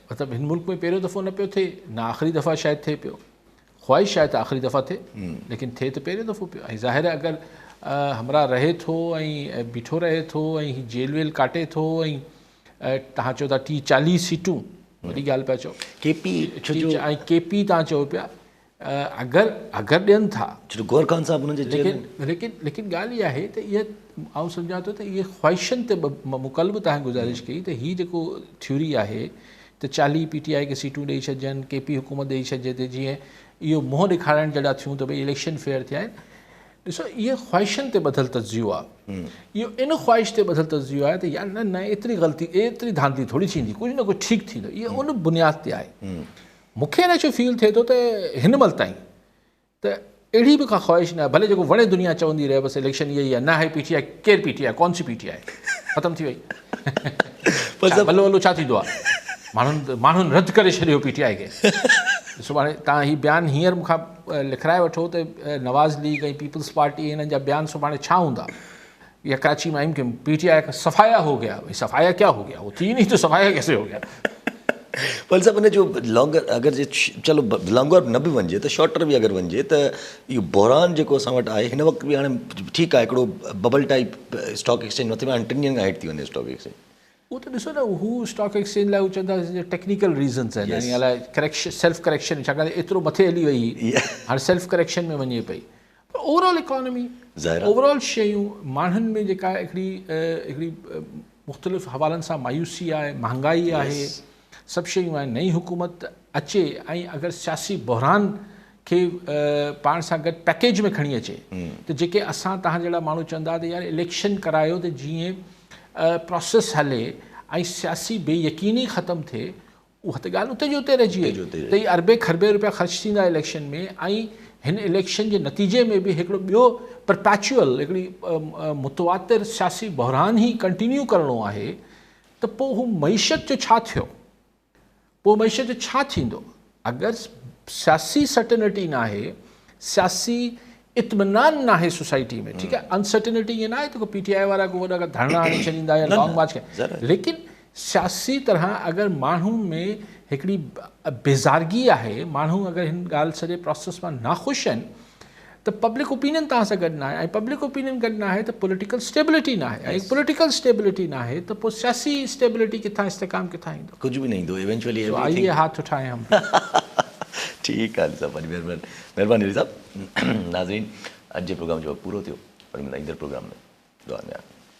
مطلب هن ملڪ ۾ پهريون دفعو نه پيو ٿئي نه آخري دفعا شايد ٿئي پيو خواهش آهي ته آخري دفعا ٿئي ليڪن ٿئي ته پهريون دفعو پيو ۽ ظاهر آهي اگر همراهه رهي ٿو ۽ بيٺو رهي ٿو ۽ هي جيل ويل ڪاٽي ٿو ۽ تهان چئو ٿا 30 40 سيٽون وڏي ڳالهه پيا چئو ڪي پي ڇو جو ۽ ڪي پي تهان چئو پيا اگر اگر ڏين ٿا ڇو جو گور خان صاحب انهن جي ليڪن ليڪن ليڪن ڳالهه اها آهي ته اها آئون سمجهان ٿو ته اهي خواهشن تي مون ڪل به تهان گذارش ڪئي ته هي جيڪو ٿيوري آهي ته 40 پي ٽي آء کي سيٽون ڏئي ڇڏجن ڪي پي حڪومت ڏئي ڇڏجي ته جيئن اهو منهن ڏيکارڻ جهڙا ٿيون ته ڀئي اليڪشن فيئر ٿيا آهن ڏسو اهي خواهشن تي ٻڌل تجزيو آهي اهو ان خواهش تي ٻڌل تجزيو آهي ته يار نه نه ايتري غلطي ايتري ڌانڌلي ٿوري ٿيندي ڪجهه نه ڪجهه ٺيڪ ٿيندو اهو ان بنياد تي آهي مون کي الائي ڇو فيل ٿئي ٿو ته هن مهل تائين ته اهڙي به ڪا خواهش نه آهي ڀلي جيڪو وڻي دنيا چوندي رهي بس اليڪشن اهي ئي آهي نه آهي پي ٽي آء ڪير پي ٽي آء ڪون سي پي ٽي آء ختم ٿي وئي ڀلو ڀلو ڇا ٿيندو آهي ماڻهن ماڻهن رد ڪري ڇڏيو پي ٽي آء کي سڀاڻي تان هي بيان هينئر مون کان لکرائي وٺو ته نواز ليگ ۽ پيپلز پارٽي هنن جا بيان سڀاڻي ڇا هوندا يا ڪراچي ۾ آيم ڪي پي ٽي آء کا صفايا هو گيا ڀئي صفايا ڪيا هو گيا هو ٿي نہیں تو صفايا ڪيسي هو گيا. پر صاحب ان جو لانگر اگر جي چلو لانگر نه به وڃجي ته شارٽر به اگر وڃجي ته اهو بحران جيڪو اسان وٽ آهي هن وقت به هاڻي ٺيڪ آهي هڪڙو ببل ٽائپ اسٽاڪ ايڪسچينج مٿي هاڻي ٽن ڏينهن کان هيٺ ٿي وڃي اسٽاڪ ايڪسچينج. اهو ته ڏسو نه هو اسٽاڪ ايڪسچينج لاء هو چوندا ٽيڪنيڪل ريزنز آهن يعني الائي ڪريڪشن سيلف ڪريڪشن ڇاڪاڻ ته ايترو مٿي هلي وئي هئي هاڻي سيلف ڪريڪشن ۾ وڃي پئي پر over all economy over all شيون ماڻهن ۾ جيڪا هڪڙي هڪڙي مختلف حوالن سان مايوسي آهي مهانگائي آهي سڀ شيون آهن نئين حڪومت اچي ۽ اگر سياسي بحران کي پاڻ سان گڏ پيڪيج ۾ کڻي اچي ته جيڪي اسان تهان جهڙا ماڻهو چوندا ته يار اليڪشن ڪرايو ته جيئن پراسيس هلي ۽ سياسي بي يقيني ختم ٿئي اها ته ڳالهه اتي جي اتي رهجي وئي ته هي اربين کربين روپيا خرچ ٿيندا اليڪشن ۾ ۽ هن اليڪشن جي نتيجي ۾ به هڪڙو ٻيو پرپيچوئل هڪڙي متواتر سياسي بحران ئي ڪنٽينيو ڪرڻو آهي ته پوء هو معيشت جو ڇا ٿيو؟ پوء معيشت جو ڇا ٿيندو؟ اگر سياسي سرٽنٽي ناهي، سياسي اطمينان ناهي سوسائٽي ۾ ٺيڪ آهي انسرٽنٽي ائين ناهي ته ڪو پي ٽي آء وارا ڪو وڏا ڪا ڌرڻا هڻي ڇڏيندا يا لانگ مارچ ڪندا ليڪن سياسي طرح اگر ماڻهو ۾ هڪڙي بيزارگي آهي ماڻهو اگر هن ڳالهه سڄي پراسيس مان ناخوش آهن ته پبلڪ اوپينين توهان سان گڏ ناهي ۽ پبلڪ اوپينين گڏ ناهي ته پوليٽيڪل اسٽيبلٽي ناهي ۽ پوليٽيڪل اسٽيبلٽي ناهي ته پوء سياسي اسٽيبلٽي ڪٿان استحڪام ڪٿان ايندو؟ ڪجهه به نه ايندو ايونچوئلي سو آئيي هاٿ اٺائين هم. ٺيڪ آهي علي صاحب وڏي مهرباني مهرباني علي صاحب ناظرين اڄ جي پروگرام جو وقت پورو ٿيو وري ملندا ايندڙ پروگرام ۾ دعا ۾ ياد.